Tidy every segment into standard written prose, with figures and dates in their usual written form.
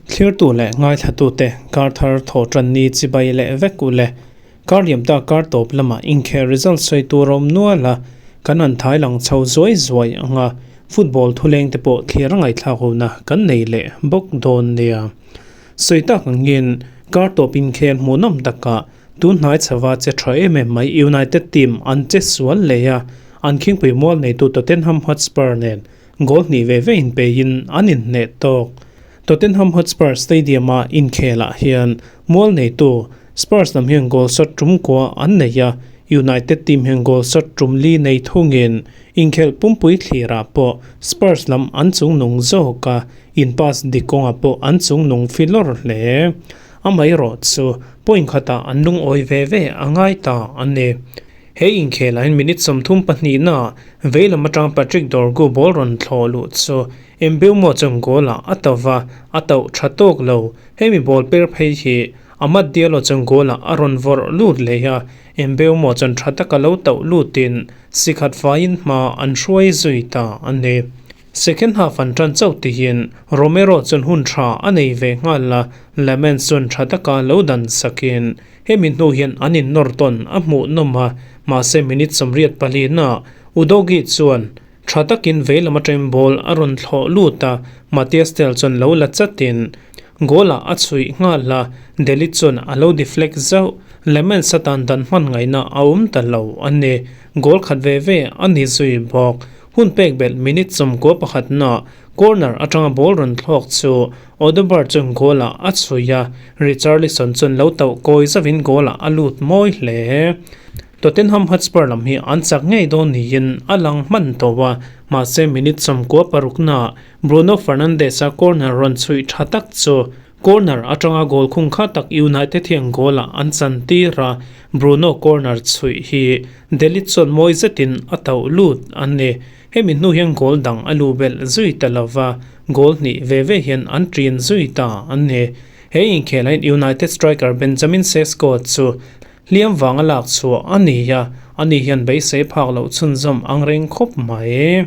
Thlirtu leh ngaithlatute kar thar thaw tan ni chibai leh vek u le. Kar liamta kar tawp lamah inkhel result sawi tur a awm nual a, kan han thai lang chho zuai zuai ang a, football thuleng te pawh thlir a ngaihthlak hona kan nei leh bawk dawn nia. Sawi tak angin kar tawp inkhel hmuhnawm takah tun hnai chhava che tha em em mai United team an che sual leh a, an khingpui mual neitu Tottenham Hotspur nen Goal hnih ve ve inpeiin an inhneh tawk. Tottenham Hotspur Stadium-a inkhelah hian mual neitu Spurs lam hian goal shot tum kua an nei a, United team hian goal shot tum li nei thungin inkhelh pumpui thlirah pawh Spurs lam an chungnung zawk a, in pass dik kawngah pawh an chungnung filawr hle. Amaherawh chu point khatah an lungawi ve ve a ngai ta a ni. He inkhelah hian minute 32 na veilam atang Patrick Dorgu ball rawn thlawh luh chu Mbeumo chuan goal ah a to va, a toh tha tawk lo. Hemi ball per phei hi Amad Diallo chuan goal ah a rawn vawrh lut leh a, Mbeumo chuan tha taka lo toh lutin sikhat faiin hma an hruai zui ta a ni. Second half an tan chauh tihin Romero chuan hun tha a nei ve nghal a, Lammens chuan tha taka lo dan sakin Hemi hnu hian an innawr tawn a hmuh nawm a, mahse minute 84 na Udogie chuan tha takin veilam atangin ball a rawn thlawh lut a, Matthias Tel chuan lo la chatin goal ah a chhuih nghal a, De Ligt chuan a lo deflect zauh. Lammens atan dan hman ngaihna a awm ta lo a ni. Goal khat ve ve a ni zui bawk. Hun pek belh minute 91 na Corner atanga ball rawn thlawk chu Odobert chuan goal ah a chhui a, Richarlison chuan lo tauh kawi zauhin goal ah a lut mawi hle. Tottenham Hotspur lam hi an chak ngei dawn niin a lang hman tawh a, mahse minute 96 naah Bruno Fernandes a corner rawn chhuih tha tak chu corner atanga goal khung kha tak United hian goal ah an chan tir a, Bruno corner chhuih hi De Ligt chuan mawi zetin a tauh lut a ni. Hemi hnu hian goal dang a lu belh zui ta lova, goal hnih ve ve hian an ṭin zui ta a ni. He inkhelh hian United striker Benjamin Sesko chu hliam vanga lak chhuah a ni a, ani hian beisei phak loh chhunzawm ang reng khawp mai.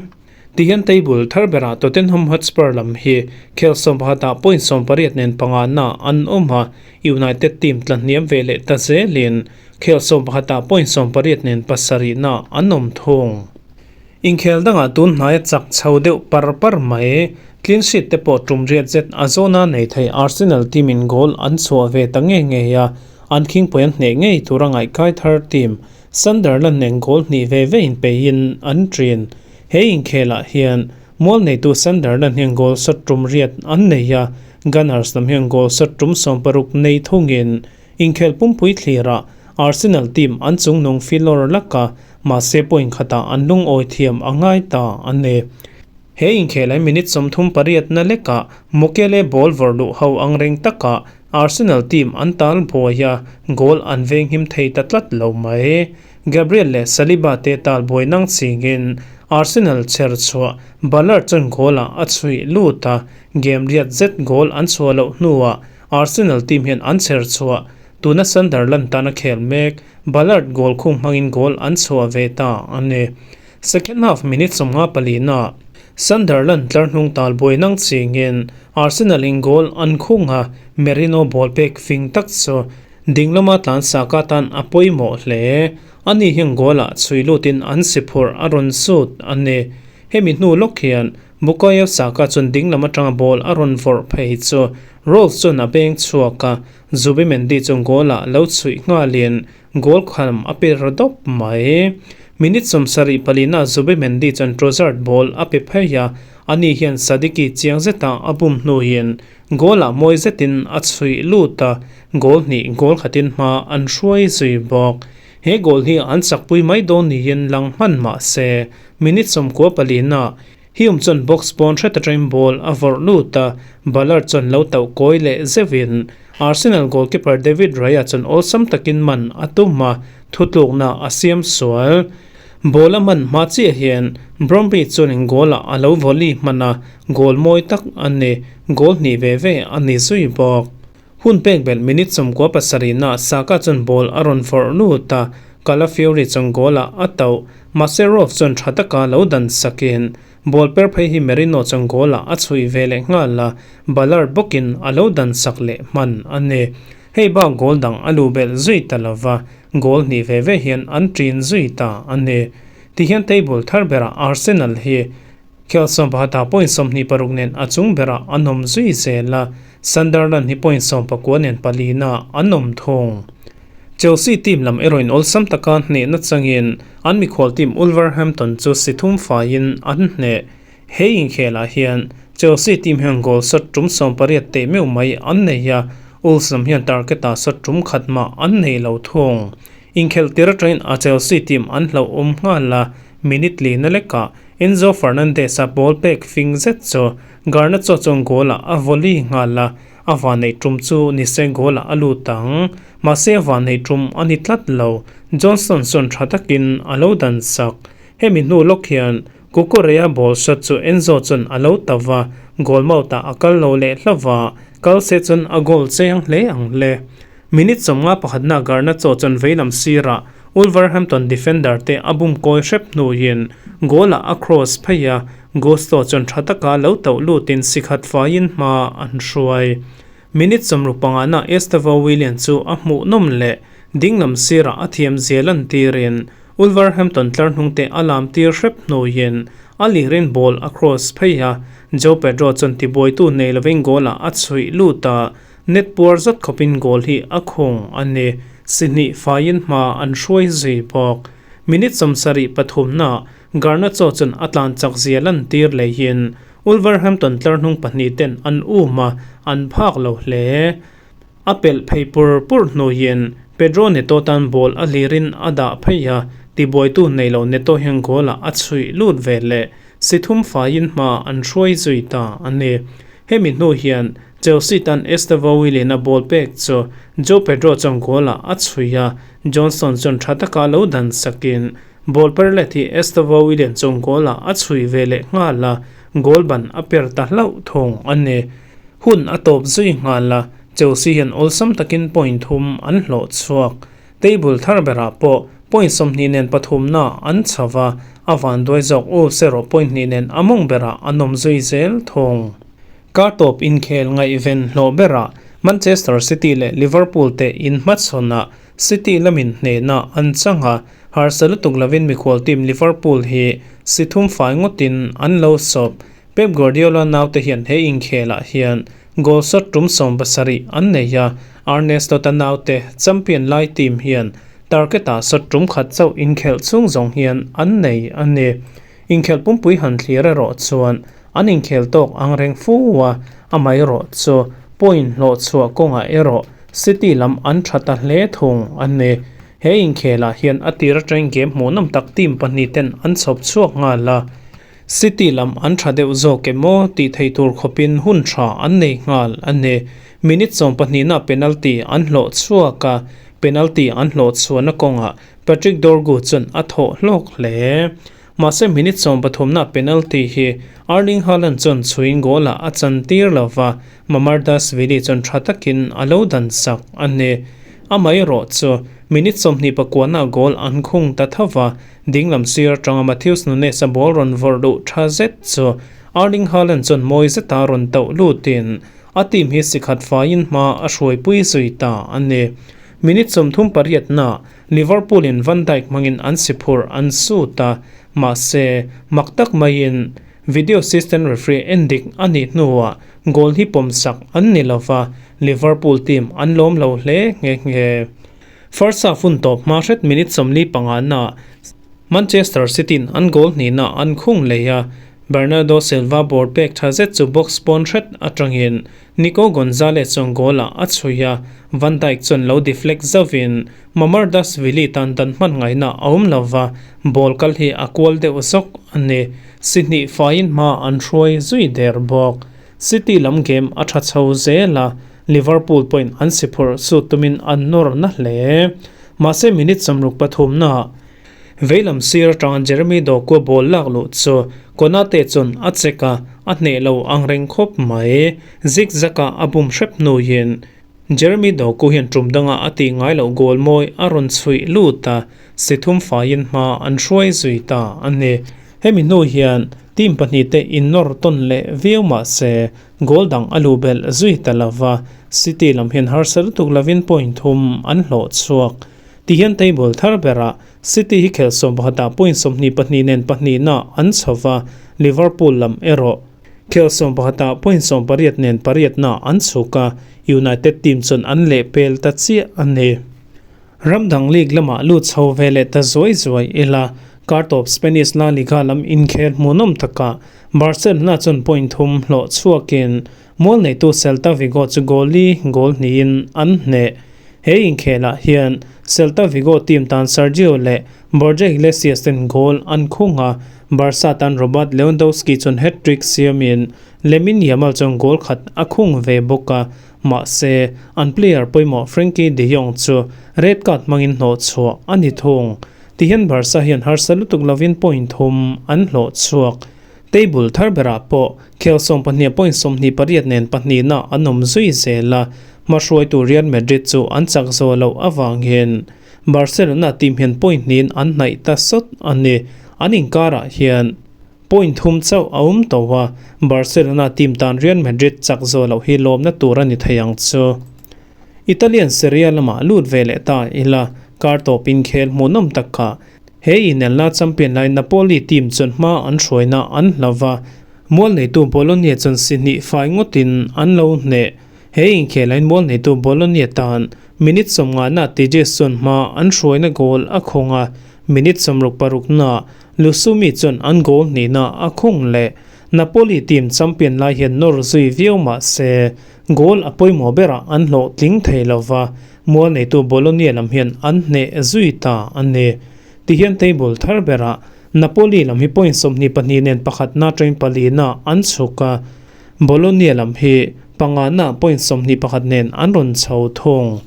Tihian table thar berah Tottenham Hotspur lam hi khel 11 ah point 18 nen panga na an awm a, United team tla hniam ve leh ta zelin khel 11 ah point 18 nen pasarih na an awm thung. Inkhel dangah tun hnaia chak chho deuh par par mai. Clean sheet te pawh tum riat zet a zawna nei thei Arsenal team in goal an chhuah ve ta ngei ngei a, an khingpui an hneh ngei tura ngaihkai thar team Sunderland nen goal hnih ve ve in peiin an ṭin. He inkhelah hian mual neitu Sunderland hian goal shot tum riat an nei a, Gunners lam hian goal shot tum 60 nei thungin Inkhel pumpui thlirah Arsenal team an chungnung filawr lak a, mahse point khatah an lungawi thiam a ngai ta a ni. He inkhelai minute 38 na lekah Mukele ball vawrh luh ho ang reng takah Arsenal team an tal buai a, goal an venghim thei ta tlat lo mai. Gabriel leh Saliba te tal buai nang chingin Arsenal chher chhuah Ballard chuan goal ah a chhuih lut a, game riat zet goal an chhuah loh hnuah Arsenal team hian an chher chhuah tuna Sunderland tana khel mek Ballard goal khung hmangin goal an chhuah ve ta a ni. Second half minute 54 na Sunderland tlar hnung tal buai nang chingin Arsenal in goal an khung a, Merino ball pek fing tak chu dinglama tlan Saka tan a pawimawh hle. Ani hian goal ah chhui lutin an si phurh a rawn sut a ni. Hemi hnu lawk hian Bukayo Saka chuan dinglam atanga ball a rawn vawrh phei chu Rolls chuan a beng chhuak a, Zubimendi chuan goal ah lo chhuih nghalin goal kham a pe ra dawp mai. Minute 74 na Zubimendi chuan Trossard ball a pe phei a, ani hian Sadiki chiang zetah a bum hnuin goal ah mawi zetin a chhuih lut a, goal hnih goal khatin hma an hruai zui bawk. He goal hi an chakpui mai dawn niin lang hman mah se, minute 94 na Hume chuan box pawn hret atangin ball a vawrh lut a, Ballard chuan lo tauh kawi leh zeuhin Arsenal goalkeeper David Raya chuan awlsam takin man a tum a, thutlukna a siam sual. Ball a man hma chiah hian Bromby chuanin goal ah a lo volley hman a, goal mawi tak a ni, goal hnih ve ve a ni zui bawk. Hun pek belh minute 97 na Saka chuan ball a rawn vawrh lut a. Calafiori chuan goal-ah a tauh. Mahse Rolf chuan tha taka lo dan sakin ball per phei hi Merino chuan goal-ah a chhuih ve leh nghal a, Ballard bawkin a lo dan sak leh hman a ni. Hei bak goal dang a luh belh zui ta lova, goal hnih ve ve hian an ṭin zui ta a ni. Tihian table thar berah Arsenal hi Khel 11ah point 26 nen a chung berah an awm zui zel a, Sunderland hi point 19 nen palina an awm thung. Chelsea team lam erawhin awlsam taka hnehna changin an mikhual team Wolverhampton chu si thum faiin an hneh. He inkhelah hian Chelsea team hian goal shot tum 18 teh meuh mai an nei a, Wolves lam hian target-ah shot tum khat mah an nei lo thung. Inkhelh tir atangin a Chelsea team an hlauhawm nghal a, minute lina lekah Enzo Fernandez-a ball pek fing zet chu Garnacho chuan goal-ah a volley nghal a, a vanneih tum chu nise goal-ah a lut ang. Mahse a vanneih tum a ni tlat lo, Johnson chuan tha takin a lo dan sak. Hemi hnu lawk hian Cucurella ball shot chu Enzo chuan a lo ta va, goal mouth-ah a kal lo leh hlauh va, kal se chuan a goal cheng hle ang le. Minute 51 na Garnacho chuan veilam sirah Wolverhampton defender te a bum kawi hrep hnuin goal-ah a cross phei a, Gusto chuan tha taka lo tauh lutin sikhat faiin hma an hruai. Minute 65 na Estevao Willian chu a hmuh nawm leh dinglam sirah a thiam zia lantirin Wolverhampton tlar hnung te a lam tir hrep hnuin a lirin ball a cross phei a, Joao Pedro chuan tibuaitu nei lovin goal-ah a chhuih lut a, Net puar zat khawpin goal hi a khung a ni. Sihnih faiin hma an hruai zui bawk. Minute 73 na Garnacho chuan a tlan chak zia lantir leihin Wolverhampton tlar hnung pahnih ten an um a, an phak lo hle. A pelh phei pur pur hnuin Pedro Neto tan ball a hlirin a dah phei a, tibuaitu nei lo Neto hian goal-ah a chhuih lut ve leh. Si thum faiin hma an hruai zui ta a ni. Hemi hnu hian Chelsea tan Estevao Willian-a ball pek chu Joao Pedro chuan goal-ah a chhui a, Johnson chuan tha taka lo dan sakin ball per let hi Estevao Willian chuan goal-ah a chhui ve leh nghal a, goal ban a per ta hlauh thung a ni. Hun a tawp zui nghal a, Chelsea hian awlsam takin point thum an hlawh chhuak. Table thar berah pawh point 20 nen pathumna an chho va, a vanduai zawk Wolves erawh point hnih nen a mawng berah an awm zui zel thung. Kar tawp inkhel ngaihven hlawh berah Manchester City leh Liverpool te inhmachhawnah City lamin hnehna an chang a, harsa lutuk lovin mikhual team Liverpool hi si thum fai ngawtin an lo sawp. Pep Guardiola naute hian he inkhelah hian goal shot tum 70 an nei a, Arne Slot-a naute champion lai team hian target-ah shot tum khat chauh inkhelh chhung zawng hian an nei a ni. Inkhelh pumpui han thlir erawh chuan an inkhel tawk ang reng fu a, amaherawh chu point hlawh chhuah kawngah erawh City lam an tha ta hle thung a ni. He inkhelah hian a tir atangin game hmuhnawm tak team pahnih ten an chhawp chhuak nghal a. City lam an tha deuh zawk emaw tih theih tur khawpin hun tha an nei nghal a ni. Minute 12 na penalty an hlawh chhuak a, penalty an hlawh chhuahna kawngah Patrick Dorgu chuan a thawh hlawk hle. Mahse minute 13 na penalty hi Erling Haaland chuan chhuiin goal-ah a chan tir lo va, Mamardashvili chuan tha takin a lo dan sak a ni. Amaherawh chu minute 29 na goal an khung ta tho va, Dinglam sir atanga Matheus Nunes-a ball rawn vawrh luh tha zet chu Erling Haaland chuan mawi zeta rawn tauh lutin a team hi sikhat faiin hma a hruaipui zui ta a ni. Minute 38 na Liverpool in Van Dijk hmangin an si phurh an sut a, mahse mak tak maiin video assistant referee en dik a nih hnuah goal hi pawm sak an ni lova, Liverpool team an lawm lo hle nghe nghe. First half hun tawp hma hret minute 45 na Manchester City in an goal hnihna an khung lei a, Bernardo Silva ball pek tha zet chu box pawn hret atangin Nico Gonzalez chuan goal ah a chhui a, Van Dijk chuan lo deflect zauhin Mamardashvili tan dan hman ngaihna a awm lova, ball kal hi a kual deuh zawk a ni. Si hnih faiin hma an hruai zui der bawk. City lam game a tha chho zel a, Liverpool pawhin an si phurh sut tumin an nawr na hle. Mahse minute 63 na veilam sir atanga Jeremy Doku ball lak luh chu Konate chuan a check a, a hneh lo ang reng khawp mai. Zigzag-a a bum hrep hnuin Jeremy Doku hian tum danga a tih ngai loh goal mawi a rawn chhuih lut a, si thum faiin hma an hruai zui ta a ni. Hemi hnu hian team pahnihte innawr tawn leh viau mah se goal dang a luh belh zui ta lo va, City lam hian harsa lutuk lovin point thum an hlawh chhuak. Tihian table thar berah City hi khelh 11ah point 22 nen pahnihna an chho va, Liverpool lam erawh khelh 11ah point 18 nen pariatna an chhuk a, United team chuan an lehpel ta chiah a ni. Ram dang league lamah lut chho ve leh ta zuai zuai ila, kartawp Spanish La Liga lam inkhel hmuhnawm takah Barcelona chuan point thum hlawh chhuakin mual neitu Celta Vigo chu goal li goal hnihin an hneh. He inkhelah hian Celta Vigo team tan Sergio leh Borja Iglesias ten goal an khung a, Barca tan Robert Lewandowski chuan hat-trick siamin Lamine Yamal chuan goal khat a khung ve bawk a, mahse an player pawimawh Frenkie de Jong chu red card hmangin hnawh chhuah a ni thung. Tihian Barca hian harsa lutuk lovin point thum an hlawh chhuak. Table thar berah pawh khel 12 point 28 nen pahnihna an awm zui zel a, hmahruaitu Real Madrid chu an chak zawh loh avangin Barcelona team hian point hnihin an hnaih ta sawt a ni. An inkarah hian point thum chauh a awm tawh a, Barcelona team tan Real Madrid chak zawh loh hi lawmna tur a ni thei ang chu. Italian Serie A lamah lut ve leh ta ila, kar tawpin khel hmuhnawm tak kha he inelna champion lai Napoli team chuan hma an hruaina an hlo va, mual neitu Bologna chuan si hnih fai ngawtin an lo hneh. He inkhelain mual neitu Bologna tan minute 50na Tejes chuan hma an hruaina goal a khawng a, minute 66na Lusumi chuan an goal hnihna a khung leh. Napoli team champion lai hian nawr zui viau mah se goal a pawimawh berah an hlawh tling thei lo va, mual neitu Bologna lam hian an hneh zui ta a ni. Tihian table thar berah Napoli lam hi point 22 nen pakhatna atangin palina an chhuk a, Bologna lam hi pangana point 21 nen an rawn chho thung.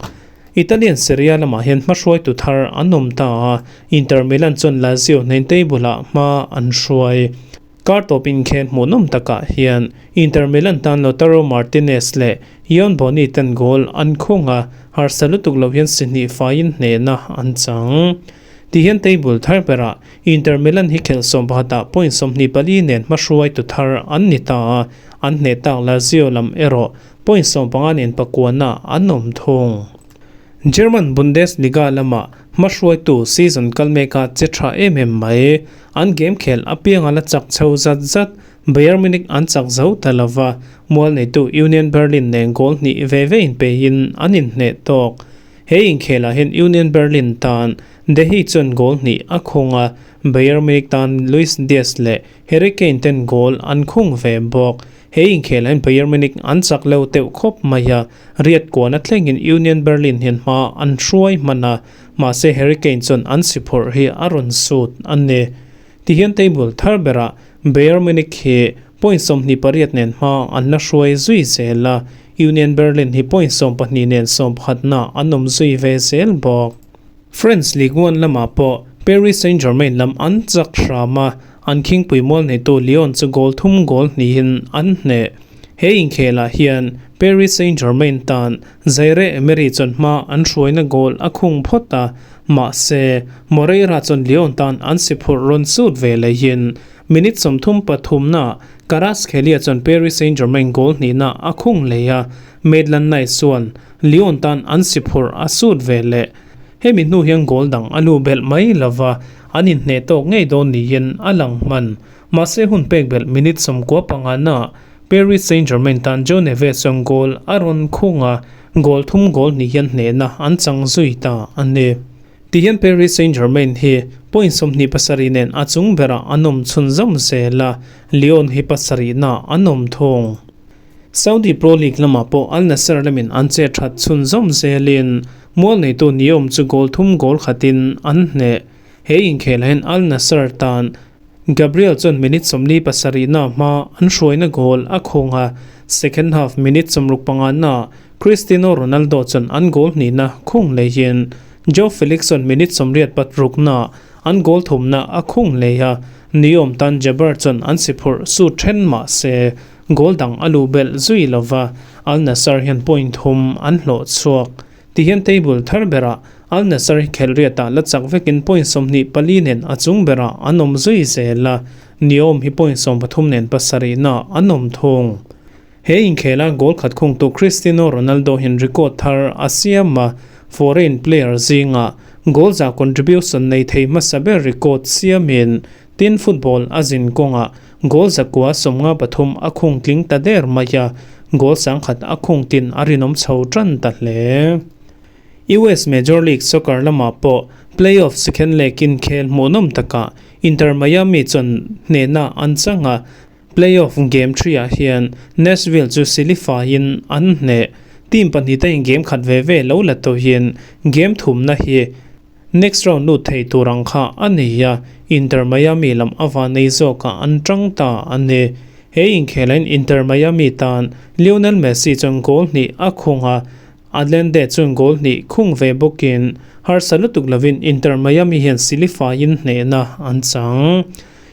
Italian Serie A lamah hian hmahruaitu thar an awm ta a, Inter Milan chuan Lazio hnen table-ah hma an hruai. Kar tawp inkhel hmuhnawm takah hian Inter Milan tan Lautaro Martinez leh Ion Boni ten goal an khung a, harsa lutuk lo hian si hnih faiin hnehna an chang. Tihian table thar berah Inter Milan hi khelh 11ah point 24 nen hmahruaitu thar an ni ta a, an hneh tak Lazio lam erawh point 15 nen pakuana an awm thung. German Bundesliga lamah hmahruaitu season kal meka che tha em em mai. An game khel apianga la chak chho zat zat Bayern Munich an chak zo ta lova, mual neitu Union Berlin nen goal hnih ve ve in peiin an inhneh tawk. He inkhelah hian Union Berlin tan Dehi chuan goal hnih a khung a, Bayern Munich tan Luis Diaz leh Harry Kane ten goal an khung ve bawk. He inkhelah hian Bayern Munich an chak lo teuh khawp mai a, riat kuan a thlengin Union Berlin hian hma an hruai hman a, mahse Harry Kane chuan an si phurh hi a rawn sut a ni. Tihian table thar berah Bayern Munich hi point 28 nen hma an la hruai zui zel a, Union Berlin hi point 12 nen 11na an awm zui ve zel bawk. French Ligue 1 lamah pawh Paris Saint-Germain lam an chak hram a, an khingpui mual neitu Lyon chu goal thum goal hnihin an hneh. He inkhelah hian Paris Saint-Germain tan Zaire Emery chuan hma an hruaina goal a khung phawt a, mahse Moreira chuan Lyon tan an si phurh rawn sut ve lehin minute 33na Kvaratskhelia chuan Paris Saint-Germain goal hnihna a khung leh a, Maitland Nice chuan Lyon tan an si phurh a sut ve leh. Hemi hnu hian goal dang a lu belh mai lova, an inhneh tawk ngei dawn niin a lang hman. Mahse hun pek belh minute 95na Paris Saint-Germain tan Joe Neves chuan goal a rawn khung a, goal thum goal hnih hian hnehna an chang zui ta a ni. Tihian Paris Saint-Germain hi point 27 nen a chung berah an awm chhunzawm zel a, Lyon hi pasarihna an awm thung. Saudi Pro League lamah pawh Al Nassr lamin an che that chhunzawm zelin mual neitu Neom chu goal thum goal khatin an hneh. He inkhelah hian Al Nassr tan Gabriel chuan minute 47na hma an hruaina goal a khung a, second half minute 65na Cristiano Ronaldo chuan an goal hnihna khung leihin Joao Felix chuan minute 86na an goal thumna a khung lei a, Neom tan Jaber chuan an si phurh su then mah se. goal dang a luh belh zui lova, Al Nassr hian point thum an hlawh chhuak. Tihian table thar berah Al Nassr hi khelh riatah la chak vekin point 24 nen a chung berah an awm zui zel a, Neom hi point 13 nen pasarihna an awm thung. He inkhela goal khat khungtu Cristiano Ronaldo hian record thar a siam a, foreign player zingah goal za contribution nei thei hmasa ber record siamin tin football a zin kawngah goal zakua 53 a khung tling ta der mai a, goal 10,000 a khung tin a rinawm chho tan ta hle. US Major League Soccer lamah pawh playoff second leg inkhel hmuhnawm takah Inter Miami chuan hnehna an chang a, Playoff game 3 ah hian Nashville chu silifaiin an hneh. Team pahnih te in game khat ve ve lo la tawhin game thumna hi next round lut thei tur ang kha a ni a, Inter Miami lam avan nei zawkah an tang ta a ni. He inkhelain Inter Miami tan Lionel Messi chuan goal hnih a khung a, Allende chuan goal hnih khung ve bawkin harsa lutuk lovin Inter Miami hian silifaiin hnehna an chang.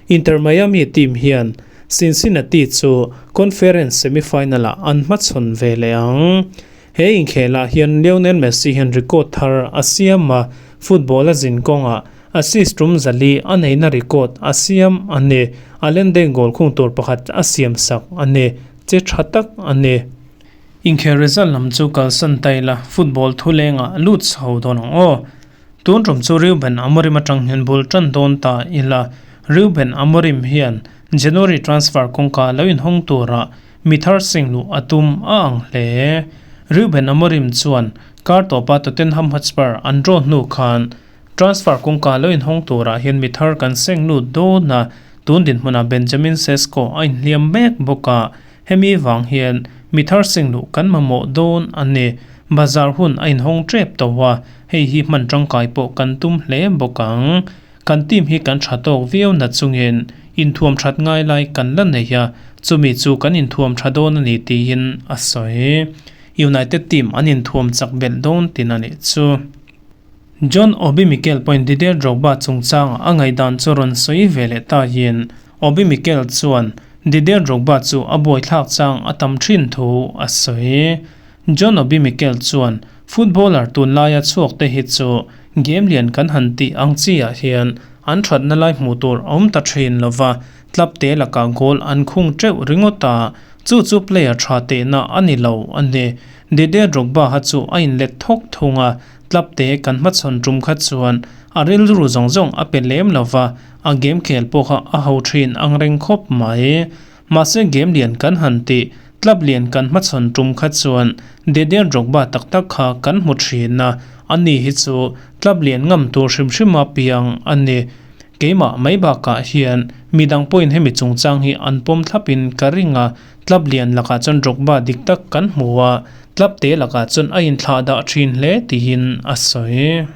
Inter Miami team hian Cincinnati chu conference semi-final-ah an hmachhawn ve leh ang. He inkhelah hian Lionel Messi hian record thar a siam a, football a zin kawngah assist tum zali a neihna record a siam a ni. Allende goal khung tur pakhat a siam sak a ni. Che tha tak a ni. Inkhel result lam chu kalsan ta ila, football thulengah lut chho dawn ang aw. Tun tum chu Reuben Amorim atang hian bul tan dawn ta ila, Reuben Amorim hian January transfer kawngka lo inhawng tura mi thar sing luh a tum a ang hle. Reuben Amorim chuan kar tawpa Tottenham Hotspur an draw hnu khan transfer kawngka lo inhawng turah hian mi thar kan seng lut dawn a, tun dinhmunah Benjamin Sesko a inhliam mek bawk a, Hemi vang hian mi thar seng luh kan mamawh dawn a ni. Bazar hun a inhawng tep tawh a, hei hi hman tangkai pawh kan tum hle bawk ang. Kan team hi kan tha tawk viau na chungin inthuam that ngai lai kan la nei a, chumi chu kan inthuam tha dawn a ni tiin a sawi. United team an inthuam chak belh dawn tin a nih chu. John Obi Mikel pawhin Didier Drogba chungchanga a ngaihdan chu rawn sawi ve leh ta hian Obi Mikel chuan Didier Drogba chu a buaithlak chang a tam thin thu a sawi. John Obi Mikel chuan footballer tunlaia chhuak te hi chu game lian kan han tih ang chi ah hian an thatna lai hmuh tur a awm ta thin lova, club te lakah goal an khung teuh ringawt a, chu chu player tha tehna a ni lo a ni. Didier Drogba ha chu a inlet thawk thung a, club te kan hmachhawn tum kha chuan a rilru zawng zawng a pe lem lova, a game khel pawh kha a ho thin ang reng khawp mai. Mahse game lian kan han tih, club lian kan hmachhawn tum kha chuan Didier Drogba tak tak kha kan hmu thin a, ani hi chu club lian ngam tur hrim hrima piang a ni. Keimah mai bakah hian midang pawhin hemi chungchang hi an pawm thlapin ka ring a, club lian lakah chuan Drogba dik tak kan hmu a, club te lakah chuan a inthlah dah thin hle tiin a sawi.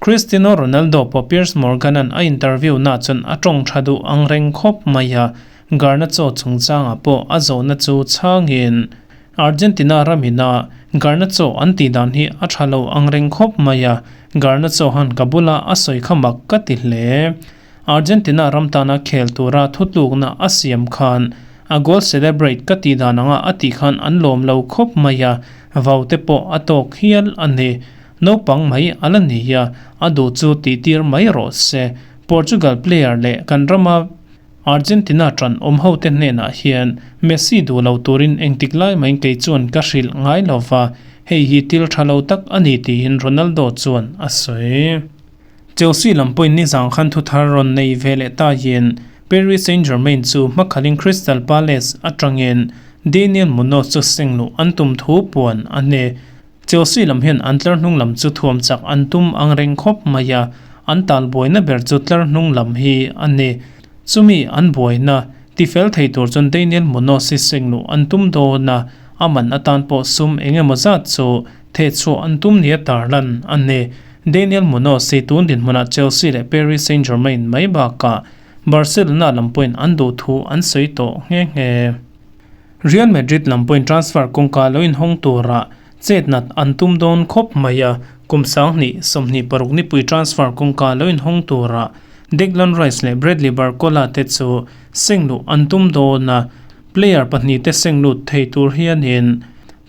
Cristiano Ronaldo pawh Piers Morgan-a'n a interview na chuan a tawng tha duh ang reng khawp mai a, Garnacho chungchangah pawh a zawhna chu chhangin Argentina ramina Garnacho an tih dan hi a tha lo ang reng khawp mai a, Garnacho han ka bula a sawi kha mak ka ti hle. Argentina ram tana khel tura thutlukna a siam khan a goal celebrate ka tih dan anga a tih khan an lawm lo khawp mai a, vau te pawh a tawk hial a ni. Naupang mai a la ni a, a duh chu tihtir mai rawh se. Portugal player leh kan rama Argentina tan awm ho te hnenah hian Messi duh lo turin engtik lai maiin kei chuan ka hrilh ngai lo va, hei hi thil tha lo tak a ni tiin Ronaldo chuan a sawi. Chelsea lam pawhin nizang khan thu thar rawn nei ve leh ta hian Paris Saint-Germain chu hmakhalin Crystal Palace atangin Daniel Munoz chu seng luh an tum thu puan a ni. Chelsea lam hian an tlar hnung lam chu thuam chak an tum ang reng khawp mai a, an tal buaina ber chu tlar hnung lam hi a ni. Chumi an buaina tifel thei tur chuan Daniel Munoz hi seng luh an tum dawn a, a man atan pawh sum eng emaw zat chu thehchhuah an tum nia tarlan a ni. Daniel Munoz hi tun dinhmunah Chelsea leh Paris Saint-Germain mai bakah Barcelona lam pawhin an duh thu an sawi tawh nghe nghe. Real Madrid lam pawhin transfer kawngka lo inhawng tura chet nat an tum dawn khawp mai a, kum 2026 nipui transfer kawngka lo inhawng tura Declan Rice leh Bradley Barcola te chu seng luh an tum dawn a. Player pahnihte seng lut thei tur hianin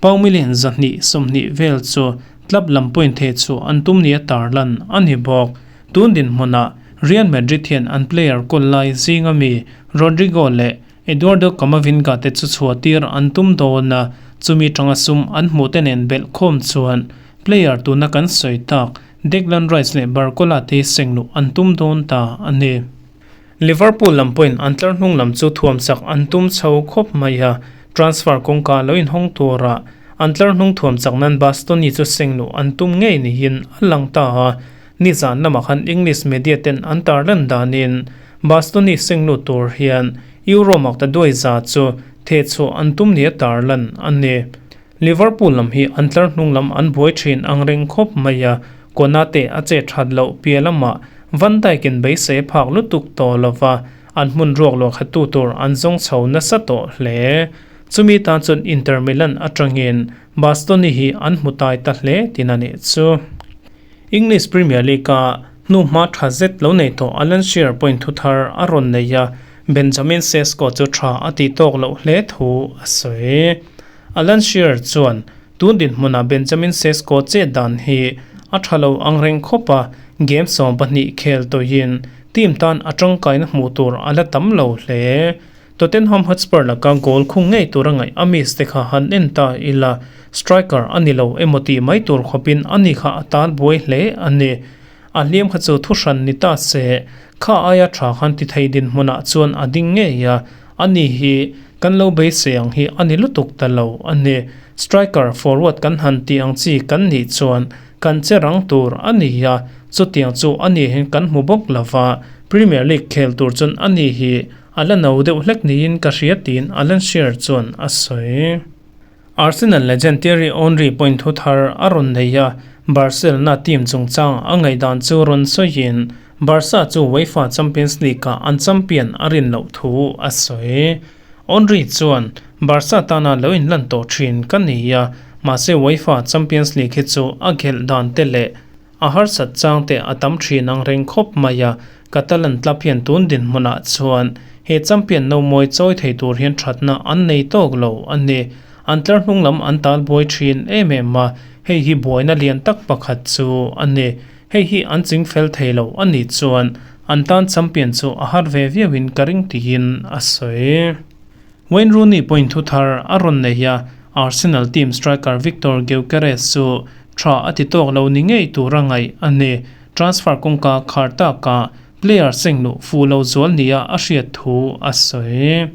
pound million 220 vel chu club lam pawhin theh chhuah an tum nia tarlan a ni bawk. Tun dinhmunah Real Madrid hian an player kawl lai zinga mi Rodrygo leh Eduardo Camavinga te chu chhuah tir an tum dawn a, chumi tanga sum an hmuh te nen belh khawm chuan player tuna kan sawi tak Declan Rice leh Barcola te seng luh an tum dawn ta a ni. Liverpool lam pawhin an tlar hnung lam chu thuam chak an tum chho khawp mai a, transfer kawngka lo inhawng tura an tlar hnung thuam chak nan Bastoni chu seng luh an tum ngei niin a lang ta a. Nizan lamah khan English media ten an tarlan danin Bastoni seng lut tur hian Euro makta duai za chu thehchhuah an tum nia tarlan a ni. Liverpool lam hi an tlar hnung lam an buai thin ang reng khawp mai a, Konate a che that loh piah lamah Van Dijk in beisei a phak lutuk tawh lova, an hmun ruak luah khat tu tur an zawng chho nasa tawh hle. Chumi tan chuan Inter Milan atangin Bastoni hi an hmu tai ta hle tin a nih chu. English Premier League-a hnuhma tha zet lo nei tawh Alan Shearer pawhin thu thar a rawn nei a, Benjamin Sesko chu tha a tih tawk loh hle thu a sawi. Alan Shearer chuan, Tun dinhmunah Benjamin Sesko chet dan hi a tha lo ang reng khawp a, game 12 khel tawhin team tan a tangkaina hmuh tur a la tam lo hle. Tottenham Hotspur laka goal khung ngei tur a ngaih a miss te kha han en ta ila, striker a ni lo emaw tih mai tur khawpin a ni kha a tan buai hle a ni. A hliam kha chu thuhran ni ta se, kha aia tha khan ti thei dinhmunah chuan a ding ngei a, a ni hi kan lo beisei ang hi a ni lutuk ta lo a ni. Striker forward kan han tih ang chi kan nih chuan kan che rang tur a ni a, chutiang chu a ni hian kan hmu bawk lo va, Premier League khel tur chuan a ni hi a la no deuh hlek niin ka hria tiin Alan Shearer chuan a sawi. Arsenal legend Thierry Henry pawhin thu thar a rawn nei a, Barcelona team chungchang a ngaihdan chu rawn sawiin Barca chu UEFA Champions League-ah an champion a rin loh thu a sawi. Henry chuan, Barca tana lo inlan tawh thin ka ni a, mahse UEFA Champions League hi chu a khelh dan te leh a harsat chang te a tam thin ang reng khawp mai a, Catalan club hian tun dinhmunah chuan he champion no mawi chawi thei tur hian thatna an nei tawk lo a ni. An tlar hnung lam an tal buai thin em em a, hei hi buaina lian tak pakhat chu a ni. Hei hi an ching fel thei lo a nih chuan an tan champion chu a har ve viauin ka ring tiin a sawi. Wayne Rooney pawhin thu thar a rawn nei a, Arsenal team striker Viktor Gyökeres chu tha a ti tawk lo ni ngei tura ngaih a ni. Transfer kawngka khar taka player seng luh fuh lo zual nia a hriat thu a sawi.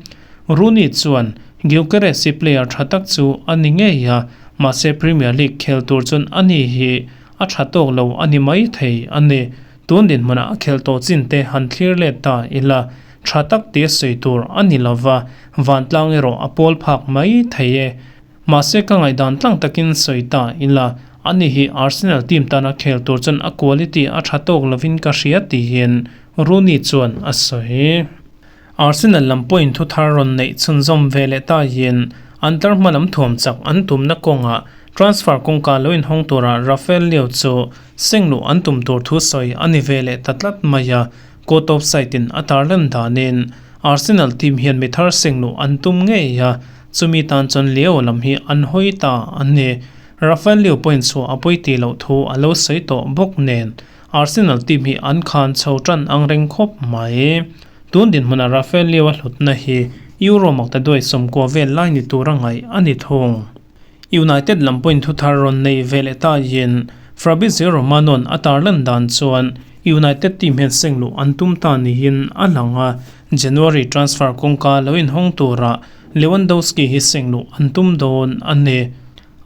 Rooney chuan Gyökeres hi player tha tak chu a ni ngei a, mahse Premier League khel tur chuan ani hi a tha tawk lo a ni mai thei a ni. Tun dinhmunah a khelh tawh chin te han thlir let ta ila, tha tak tia sawi tur a ni lova, vantlang erawh a pawl phak mai thei e. Mahse ka ngaihdan tlang takin sawi ta ila, ani hi Arsenal team tana khel tur chuan a quality a tha tawk lovin ka hria tiin Rooney chuan a sawi. Arsenal lam pawhin thu thar rawn neih chhunzawm ve leh tahin an tlar hma lam thuam chak an tumna kawngah transfer kawngka lo inhawng tura Rafael Leao chu seng luh an tum tur thu sawi a ni ve leh ta tlat mai a, court of side-in a tarlan danin Arsenal team hian mi thar seng luh an tum ngei a, chumi tan chuan Leao lam hi an hawi ta a ni. Rafael Leao pawhin chhuah a pawi tih loh thu a lo sawi tawh bawk nen Arsenal team hi an khan chho tan ang reng khawp mai. Tun dinhmunah Rafael Leao a hlutna hi Euro makta duai 90 vel lai ni tura ngaih a ni thung. United lam pawhin thu thar rawn nei ve leh tahin Fabrizio Romano-a'n a tarlan dan chuan United team hian seng luh an tum ta niin a lang a, January transfer kawngka lo inhawng tura Lewandowski hi seng luh an tum dawn a ni.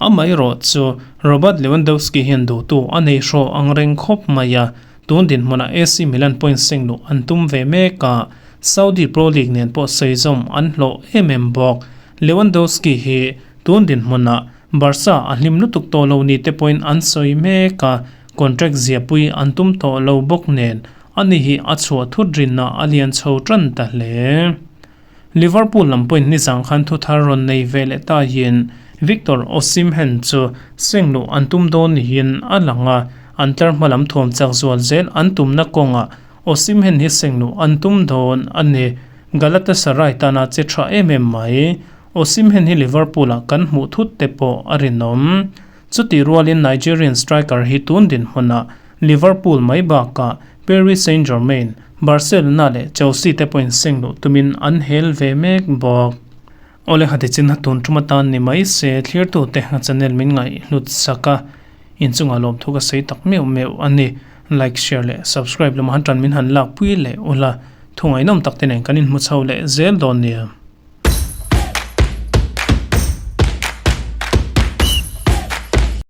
Amaherawh chu Robert Lewandowski hian duhtu a nei hraw ang reng khawp mai a, tun dinhmunah AC Milan pawhin seng luh an tum ve mek a, Saudi Pro League nen pawh sawi zawm an hlawh em em bawk. Lewandowski hi tun dinhmunah Barca a hlim lutuk tawh lo ni te pawhin an sawi mek a, contract ziahpui an tum tawh lo bawk nen ani hi a chhuah thut rinna a lian chho tan ta hle. Liverpool lam pawhin nizang khan thu thar rawn nei ve leh tahin Victor Osimhen chu seng luh an tum dawn niin a lang a, an tlar hma lam thuam chak zual zel an tumna kawngah Osimhen hi seng luh an tum dawn a ni. Galatasaray tana che tha em em mai. Osimhen hi Liverpool-ah kan hmuh thut te pawh a rinawm. Chutih rualin Nigerian striker hi tun dinhmunah Liverpool mai bakah Paris Saint-Germain, Barcelona leh Chelsea te pawhin seng luh tumin an hel ve mek bawk. Awle khati chin ha tun tum atan ni mai se thlirtute a channel min ngaihhlut sak a, inchungah lawmthu ka sawi tak meuh meuh a ni. Like, share leh subscribe lamah han tan min han lakpui leh ula, thu ngaihnawm tak te nen kan inhmu chho leh zel dawn nia.